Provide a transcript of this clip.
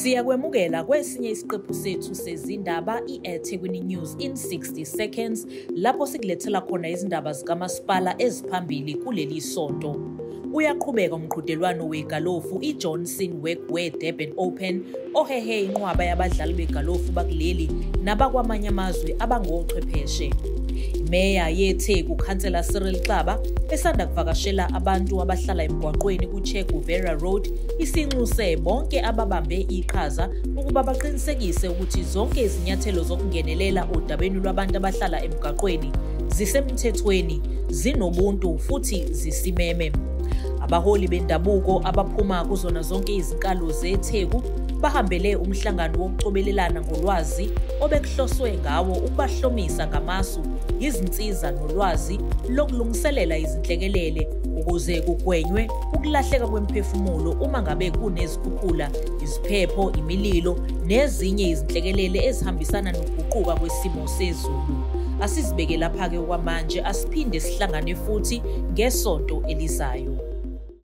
Siyakwemukela kwesinye isiqephu sethu sezindaba i-eThekwini News in 60 Seconds, lapho sikulethela khona izindaba zikamasipala eziphambili kuleli sonto. Uyaqhubeka umqhudelwano wegalofu i-Johnson Workwear Durban Open ohehe inqwaba yabadlali begalofu bakuleli nabakwamanye amazwe abangochwepheshe. Imeya yeTheku Khansela Cyril Xaba esanda kuvakashela abantu abahlala emgwaqweni ku-Che Guevara Road isinxuse bonke ababambe iqhaza ukuba baqinisekise ukuthi zonke izinyathelo zokungenelela odabeni lwabantu abahlala emgwaqweni zisemthethweni, zinobuntu futhi zisimeme. Abaholi bendabuko abaphuma kuzona zonke izinkalo zeTheku bahambele umhlangano wokucobelelana ngolwazi obekuhloswe ngawo ukubahlomisa ngamasu, izinsiza nolwazi lokulungiselela izinhlekelele ukuze kugwenywe ukulahleka kwemphefumulo uma ngabe kunezikhukhula, iziphepho, imililo nezinye izinhlekelele ezihambisana nokuguquka kwesimo sezulu. Asizibeke lapha-ke okwamanje, asiphinde sihlangane futhi ngesonto elizayo.